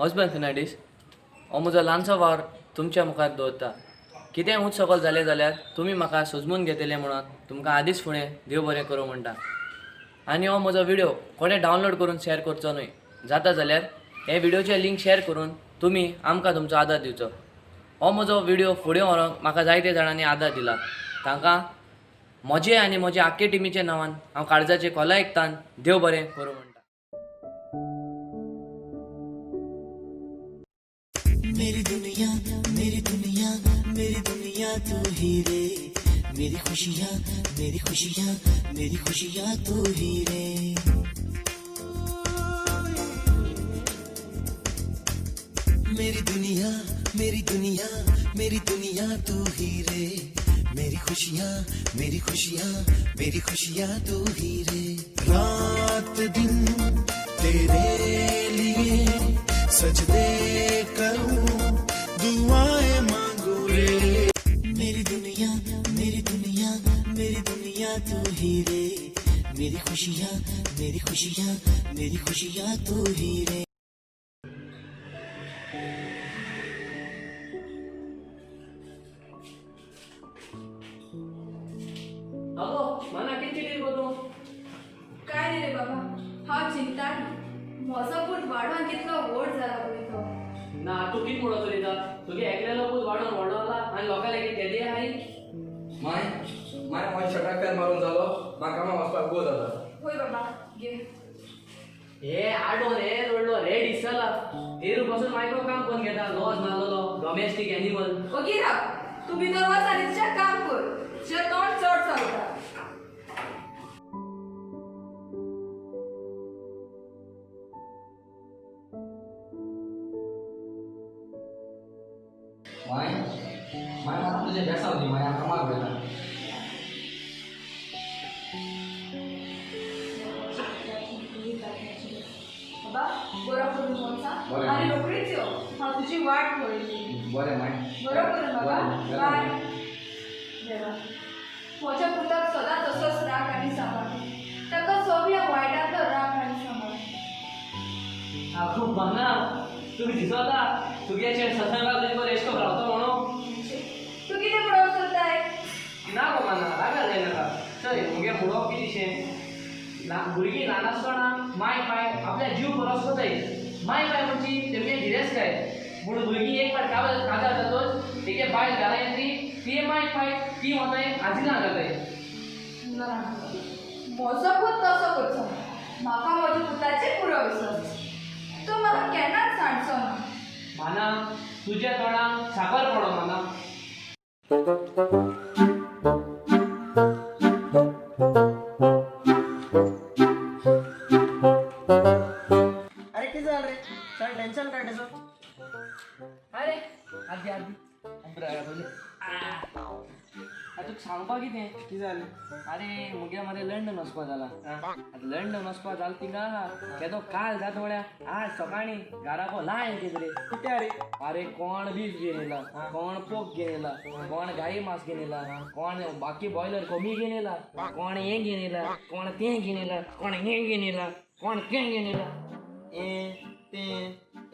Osborne Fernandes हो म्हजो ल्हानसो वावर तुमच्या मुखार दवरता. कितेंय उंच सकल जालें जाल्यार तुमी म्हाका सोजमून घेतले म्हणून तुमकां आदींच फुडें देव बरें करूं म्हणटा. आनी हो म्हजो व्हिडियो कोणें डावनलोड करून शेअर करचो न्हय, जाता जाल्यार हे व्हिडियोचे लिंक शेअर करून तुमी आमकां तुमचो आदार दिवचो. हो म्हजो व्हिडियो फुडें व्हरूंक म्हाका जायते जाणांनी आदार दिला, तांकां म्हजे आनी म्हजे आख्खे टिमीच्या नांवान हांव काळजाचे खोलायेकतान देव बरें करूं म्हणटा. मेरी दुनिया मेरी दुनिया मेरी दुनिया तू ही रे, मेरी खुशियाँ मेरी खुशियाँ मेरी खुशियाँ तू ही रे. मेरी दुनिया मेरी दुनिया मेरी दुनिया तू ही रे, मेरी खुशियाँ मेरी खुशियाँ मेरी खुशियाँ तू ही रे. रात दिन तेरे लिए सजदे करूं, दुआएं मांगू रे. मेरी दुनिया मेरी दुनिया मेरी दुनिया तू ही रे, मेरी खुशियाँ मेरी खुशियाँ मेरी खुशियाँ तू ही रे. अगो मना कितें चिटीर गो तूं? काय न्ही रे बाबा, हांव चिंताली म्हजो पूत वाडोवन कितलो व्हड जाला पळय तो. ना तूं कितें म्हणून चलयता? तुगे एकल्यालो पूत वाडोवन व्हडलो जाला आनी लोकां लागीं तेदी आहाय. माय माय हो शर्टाक पेन मारून जालो, म्हाका कामाक वचपाक गो जाता. होय बाबा घे. हे आडोन हे व्हडलो रेड दिसला हेर बसून मायको काम करून घेता. लॉज नासलेलो डॉमेस्टीक एनिमल. ओगी राव, तूं भितर वच आनी तुजें काम कर, तुजें तोंड चड चलता. माय माय म्हाका तुजें बेसांव दी माय, हांव कामाक वयता. बाबा बरो करून वच बरें. आनी रोखडीच यो, हांव तुजी वाट पळयली. बरें माय. बरो करून बाबा, बरें. बाय. देवा म्हज्या पुताक सदांच असोच राख आनी सांबाळ, ताका सगळ्या वायटांतलो राख आनी सांबाळ. आगो बाना तुका दिसता तुगे चेड सदांकाळ तुजे बरें एशको रावता म्हणून? तूं कितें म्हणूंक सोदताय? ना गो माना, रागार जायनाका. चल मुगे म्हणप कितें शें, भुरगीं ल्हान आसतना माय पाय आपल्या जीव बरो सोदताय. माय पाय म्हणजे तेमगे गिरेस्तकाय पूण भुरगीं एक फावट काजार जातच तेगे बायल घरा येतली, ती माय पाय ती वताय आजिना घालताय. ना म्हजो पूत तसो करचो ना, म्हाका म्हज्या पुताचेर पुरो विस्वास, तूं म्हाका केन्नाच सांडचो ना. माना तुज्या तोंडाक साकर पडो माना. अरे कितें जालें रे, चड टेन्शन काडटा. अरे आदी आदी तुका सांगपाक कितें? कितें जालें? अरे मुगे मरे लंडन वचपा जाला. आतां लंडन वचपा जालें थिंगा केदो काल जाता म्हळ्यार आज सकाळीं घराको लायन कितें रे. कितें रे? अरे कोण बीफ घेवन येयला, कोण पोक घेवन येयला, कोण गाई मांस घेवन येयला, कोण बाकी बॉयलर कोंबी घेवन येयला, कोण हें घेवन येयला, कोण तें घेवन येयला, कोण हें घेवन येयला, कोण तें घेवन येयला. ए तें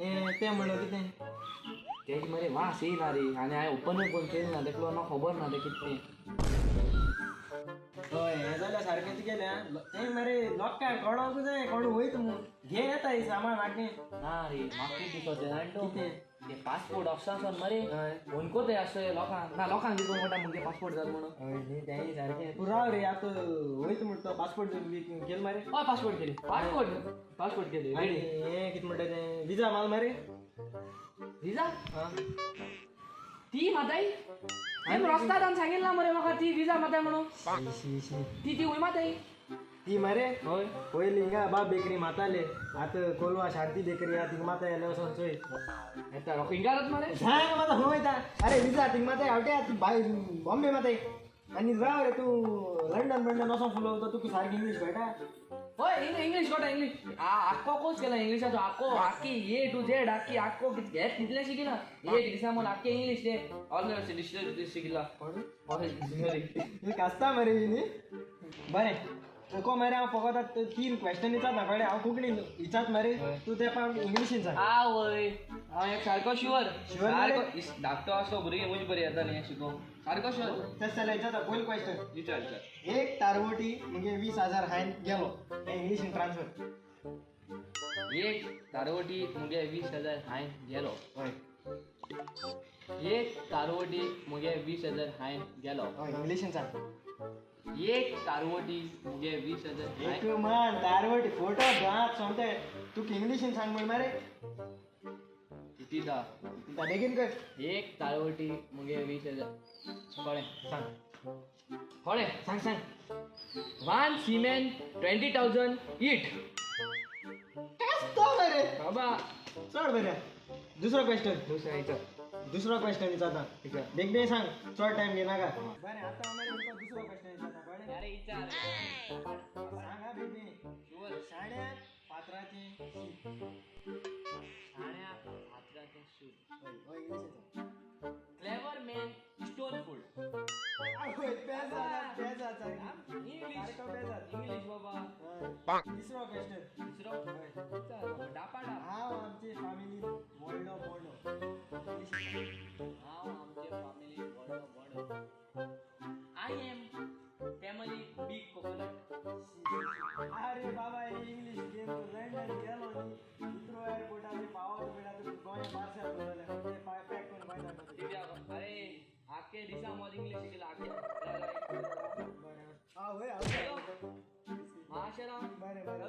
ए तें म्हणलो कितें? तेजी मरे वास येयना रे आनी हांवें ओपनूय करून चोयलें ना, तेका लागून म्हाका खबर ना तें कितें तें. हय हें जाल्यार सारकें तुगेलें आं. तें मरे लोकांक कळोंक जाय कोण वयता म्हूण, घे येता ही सामान मागीर. ना रे म्हाका कितें दिसता जाणा तूं? कितें? ते पासपोर्ट ऑफिसांसून मरे हय. फोन आसतले लोकांक, ना लोकांक कितें म्हणटा मुगे पासपोर्ट जाल म्हणून. हय न्ही तेंय सारकें. तूं राव रे आतां वयता म्हणटा तो पासपोर्ट केल मरे? हय पासपोर्ट केली, पासपोर्ट पासपोर्ट केली आनी रेडी. हें कितें म्हणटा तें विजा माल मरे? विजा आं ती माताय हांवें रस्त्यार सांगिल्ला मरे म्हाका ती विजा माताय म्हणून. शी शी ती ती खंय माताय? ती मरे हय पयलीं हिंगा बाब बेकरी माताले, आतां कोलवा शांती बेकरी आहा थिंगा माताय जाल्यार वचोन चोय. येता हिंगारच मरे. सांग माता खंय वयता? अरे विजा थिंगा माताय आवटे तूं बाय बॉम्बे माताय. आनी राव रे तूं लंडन बंडन वचोन फुलोवता, तुका सारकी इंग्लीश कळटा? हय इंग्लीश कळटा. इंग्लीश आक्को कोर्स केला इंग्लिशाचो, आक्को आक्की ए टू झेड आक्की आक्को हें तितलें शिकिना. एक दिसा म्हूण आक्के इंग्लीश ते ऑल डिक्शनरी शिकिला. कासता मरे न्ही. बरें तुका मरे हांव फकत 3 क्वेश्चन विचारता कळ्ळें हांव कोंकणीन विचारत मरे तूं ते पावट इंग्लिशीन सांग आवय हांव एक सारको शुअर शुअर धाकटो आसलो भुरगीं उंच बरी येता न्ही शिकोवंक सारको शुअर तशें जाल्यार विचारता पयलो क्वेश्चन विचार विचार एक तारवटी मुगे 20,000 हांवें गेलो हें इंग्लिशीन ट्रान्सफर एक तारवटी मुगे 20,000 हांवें गेलो हय एक तारवटी मुगे 20,000 हांवें गेलो हय इंग्लिशीन सांग एक तारवटी मुगे 20,000 एक मान तारवटी फोटो दांत सोमते तुका इंग्लिशीन सांग म्हण मरे तिता तिता बेगीन कर एक तारवटी मुगे 20,000 कळ्ळें सांग कळ्ळें सांग सांग 1 सीमेन 20,000 it तो मरे बाबा चड बरें दुसरो क्वेश्चन दुसरो विचार दुसरो क्वेश्चन विचारता विचार बेग बेग सांग चड टायम घेनाका बरें आतां हांव मरे तुका दुसरो क्वेश्चन विचारता कळ्ळें अरे विचार सांग हा बेग बेग शुअर शाण्या फातराचें शीत शाण्या फातराचें शीत हय हय इंग्लिशीन सांग क्लेवर मॅन स्टोन फूड आवय पेजाद पेजाद सारकी इंग्लिश सारको पेजाद इंग्लिश बाबा हय तिसरो क्वेश्चन दुसरो हय विचार डापा डाप हांव आमचे फॅमिलीन व्हडलो बोंडो हांव आमचे फॅमिली व्हडलो बोंडो I am family big coconut अरे बाबा हे इंग्लिश गेम तूं लंडन गेलो न्ही हिथ्रो एअरपोर्टाचे पावत म्हणल्यार तुका गोंय पार्सल करतले पॅक करून गोंय धाडटले अरे आखे दिसा मद इंग्लिश शिकला आखे बरें आवय माशेरा बरें बरें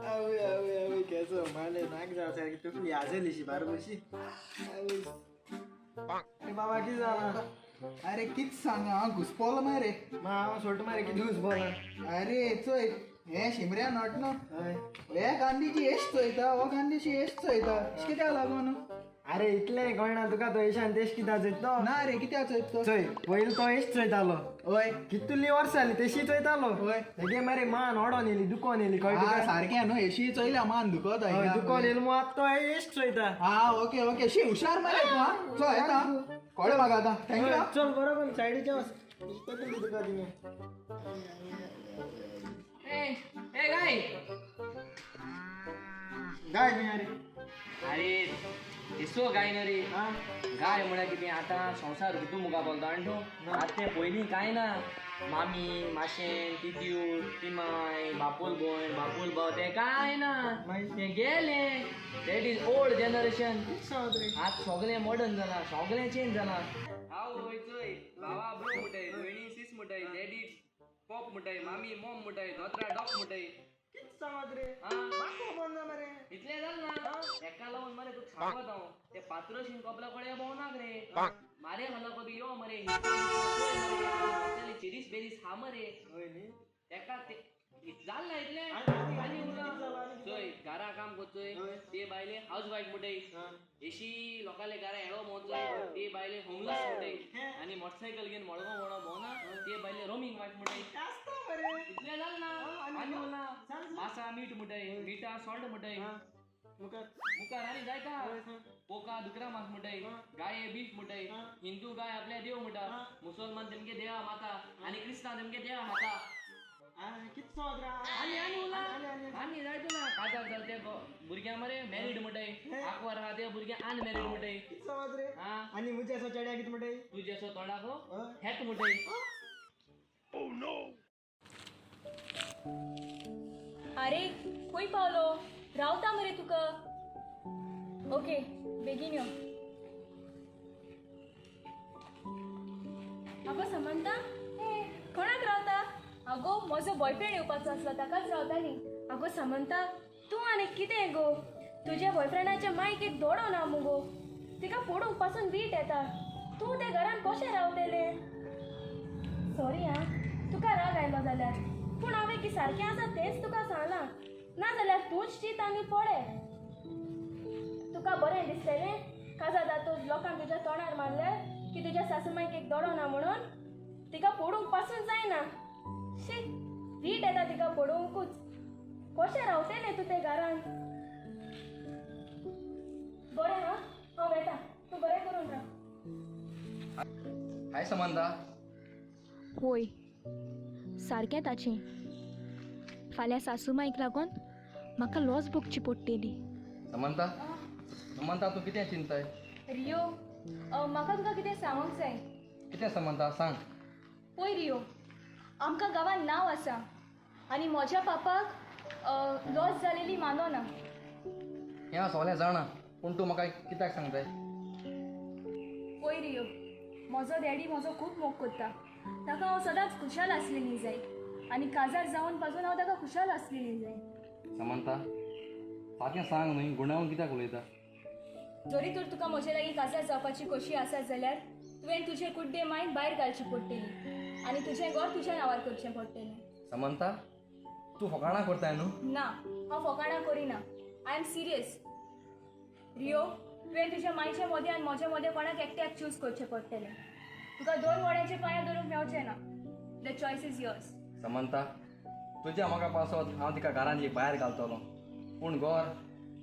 आवय आवय आवय केसो माले नाक जावं सारकी तकली आजली बारबशी अरे बाबा कितें जालां अरे कित सांग हांव घुसपोलो मरे मा हांव सोडटा मरे कितें घुसपोला अरे चोय हे शिमऱ्या not न्हू हय हे गांधीजी हेच चोयता हो गांधीजी हेच चोयता अशें कित्याक लागून अरे इतलें कळना तुका तो येशान तेश कित्याक चोयतो ना रे कित्याक चोयता चोय पयलीं तो येश चोयतालो हय कितली वर्सां जाली तेशी चोयतालो हय. हेगे मरे मान ओडोन येयली दुखोन येयली कळ्ळें तुका सारकें न्हू हेशी चोयल्या मान दुखत हय, दुखोन येयली मग आतां तो येश चोयता हा ओके ओके शी हुशार मरे तूं हा चल येता कळ्ळें म्हाका आतां thank you चल बरोबर सायडीचे वच तकली दुखा तिने ए ए गाय गाय न्ही अरे अरे येसो गाय न्हू रे हा गाय म्हळ्यार कितें आतां संवसार ऋतू मुखार पावता आनी तूं आतां तें पयलीं कांय ना मामी माशेन तित्यूर तिमाय बापोल भयण बापोल भाव तें कांय ना तें गेलें that is old generation आतां सगळें मॉडर्न जालां सगळें चेंज जालां आवय चोय भावा ब्रो म्हणटाय भयणी सीस म्हणटाय डॅडी पॉप म्हणटाय मामी मॉम म्हणटाय दोतरा डॉक म्हणटाय कितें सांगत रे आं म्हाका खबर ना मरे इतलें जालें ना हेका लागून मरे तुका सांगत हांव ते पात्रोशीन कपला कडेन भोंवनाक रे मारे घालप बी यो मरे चेरीस बेरीस हा मरे हय न्ही तेका ते जालें ना इतलें आनी उरलां चोय घरा काम करचोय ते बायले हावज वायफ म्हणटाय एशी लोकांले घरा हेळो भोंवचोय ते बायले होमलेस म्हणटाय आनी मोटरसायकल घेवन मडगांव भोंवणो भोंवना ते बायले रोमींग वायफ म्हणटाय आसता मरे इतलें जालें ना आनी उरलां मासा मीठ म्हणटाय मिठा सॉल्ट म्हणटाय मुखार मुखार आनी जायता पोका दुकरा मांस म्हणटाय गाये बीफ म्हणटाय हिंदू गाय आपल्या देव म्हणटा मुसलमान तेमगे देवा माता आनी क्रिस्तांव तेमगे देवा खाता कितें सांगत रे आनी आनी उरलां आनी जायतो ना काजार जाल ते भुरग्यां मरे मॅरीड म्हणटाय आंकवार आहा ते भुरगे अनमॅरीड म्हणटाय कितें सांगत रे आं आनी मुजे असो चेड्या कितें म्हणटाय तुजे असो तोंडाक हेक म्हणटाय अरे खंय पावलो रावता मरे तुका ओके बेगीन यो आगो समंता कोणाक रावता आगो म्हजो बॉयफ्रेंड येवपाचो आसलो ताकाच रावताली आगो समंता तूं आनी कितें गो तुज्या बॉयफ्रेंडाच्या मायक एक दोडो ना मुगो तिका पडूंक पासून वीट येता तूं त्या घरान कशें रावतलें सॉरी आं तुका राग आयलो जाल्यार पूण हांवें की सारकें आसा तेंच तुका सांगलां ना जाल्यार तूंच चीत आनी पळय तुका बरें दिसतलें काजा जातूच लोकांक तुज्या तोंडार मारल्यार की तुज्या सासूमायक एक दोडो ना म्हणून तिका पडूंक पासून जायना शी वीट येता तिका पडोवंकूच कशें रावतलें तूं ते घरान बरें हां हांव वेता तूं बरें करून राव हाय समंता होय सारकें ताचें फाल्यां सासू माईक लागून म्हाका लॉस भोगची पडटली. समंता, समंता, तूं कितें चिंताय? रियो, म्हाका तुका कितें सांगूंक जाय. कितें समंता, सांग. पळय रियो, आमकां गांवांत नांव आसा आनी म्हज्या पापाक लॉस जालेली मानोना. हें हांव सगळें जाणा, पूण तूं म्हाका कित्याक सांगताय? पळय रियो, म्हजो डॅडी म्हजो खूब मोग करता. ताका हांव सदांच खुशाल आसलेली जाय आनी काजार जावन पासून हांव ताका खुशाल आसलेली जाय. समंता, सारकें सांग न्हय, गुणावन कित्याक उलयता? जरी तर तुका म्हजे लागीं काजार जावपाची खोशी आसा जाल्यार तुवें तुजें कुड्डे मायन भायर घालची पडटली आनी तुजें घर तुज्या नांवार करचें पडटलें. समंता, तूं फकाणां करताय न्हू? ना, हांव फकाणां करिना. I am serious. Rio, तुवें तुज्या मायच्या मदें आनी म्हज्या मदें कोणाक एकट्याक चूज करचें पडटलें. तुका दोन वड्यांचे पांयां धरूंक मेवचें ना. The choice is yours. Samantha, तुज्या म्हाका पासत हांव तिका घरांतली भायर घालतलो, पूण घर,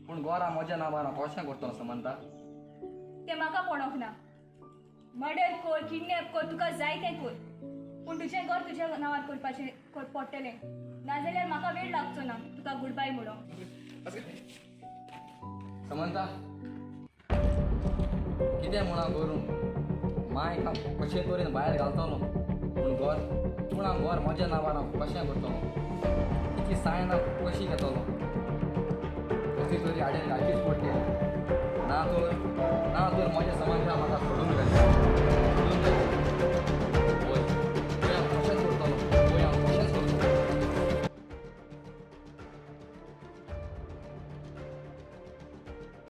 पूण घर हांव म्हज्या नांवार हांव कशें करतलो समंता? तें म्हाका पडोंक ना. मर्डर कर, किडनॅप कर, तुका जाय तें कर, पूण तुजें घर तुज्या नांवार करपाचें पडटलें. नाजाल्यार म्हाका वेळ लागचो ना तुका गुड बाय म्हणूंक. समंता, कितें म्हूण हांव करूं? मांय कशें तरेन भायर घालतलो, पूण घर, पूण हांव घर म्हज्या नांवार हांव कशें करतलो? तिची सायन हांव कशी घेतलो? कशी तरी आडेन घालचीच पडटली, ना तर, ना तर म्हजें समंता म्हाका सोडून